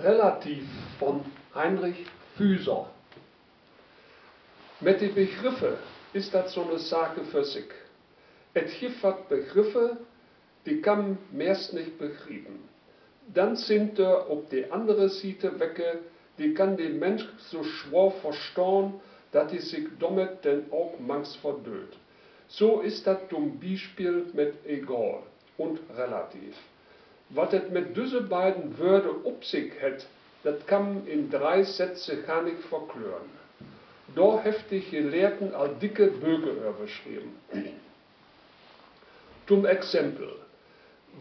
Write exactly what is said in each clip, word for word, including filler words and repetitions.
Relativ von Heinrich Füser. Mit de Begriffe is dat so 'ne Sake för sik. Et gifft wat Begriffe, de kann 'n meist nich begriepen. Dann sünd dor op de annere Siete wecke, de kann de Mensch so swoor verstahn, dat he sik dormit denn ok mangs verdööt. So is dat to'n Bispeel mit egal un relativ. Wat et mit düsse beiden Wöörde op sik hett, dat kann 'n in dree Sätze gar nich verklören. Dor hefft de Gelehrten al dicke Böker över schreven. To'n Exempel: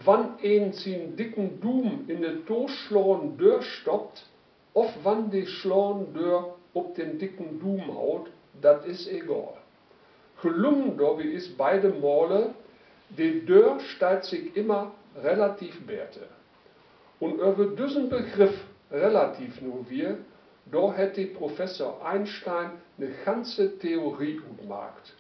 Wann een sien dicken Duum in de toslaan Döör stoppt, of wann de slaan Döör op den dicken Duum haut, dat is egal. Gelungen dorbi is beide Male: De Döör steiht sik immer relativ beter. Un över düssen Begriff relativ nu wier, dor hett de Professor Einstein 'ne ganze Theorie ut maakt.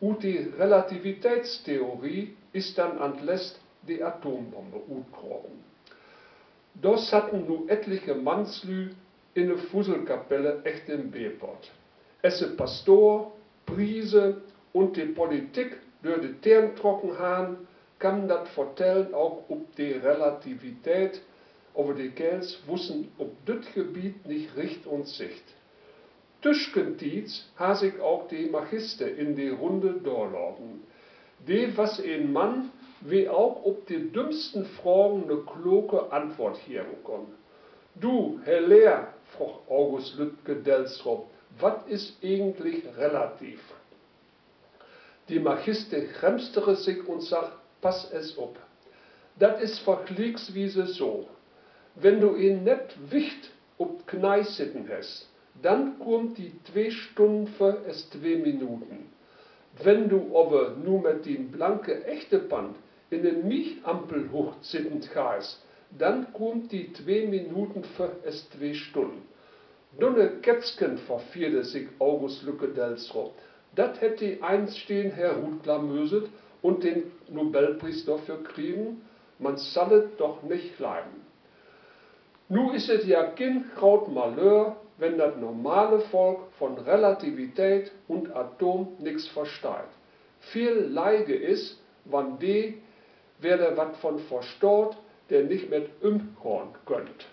Ut de Relativitätstheorie is denn an't Lest de Atombombe utkropen. Dor satten nu etliche Mannslü in de Fuselkapelle achter den Beerpott. As se Pastor, Priese un de Politik dör de Tehren trocken harrn, kamm dat Vertellen ok up de Relativität, aver de Keerls wussen up dütt Gebiet nich Richt un Sicht. Tüschentiets harr sik ok de Magister in de Runne dor laten. De was en Mann, we ok up de dümmsten Fragen 'ne kloke Antwoort geven kunn. Du, Herr Lehr, frogg August Lütke Delsrop, wat is egentlich relativ? De Magister gremstere sik un sagg: Pass es op. Dat is vergliekswiese so: Wenn du en nett Wicht up Knei sitten hest, dann kummt di twee Stunnen vör es twee Minuten. Wenn du aver nu mit dien blanke Echtepant in en Miegampelhucht sitten geihst, dann kummt di twee Minuten vör es twee Stunnen. Dunnerkätzken, verfierde sik August Lütke Delsrop. Dat hett de Einstein herutklamüsert un den Nobelpries dorför kregen? Man sall et doch nich gleiven. Nu is et ja kien graut Malheur, wenn dat normale Volk von Relativität un Atom nix versteiht. Veel leiger is, wann de, wer dor wat von verstaht, dor nich mit ümgahn köönt.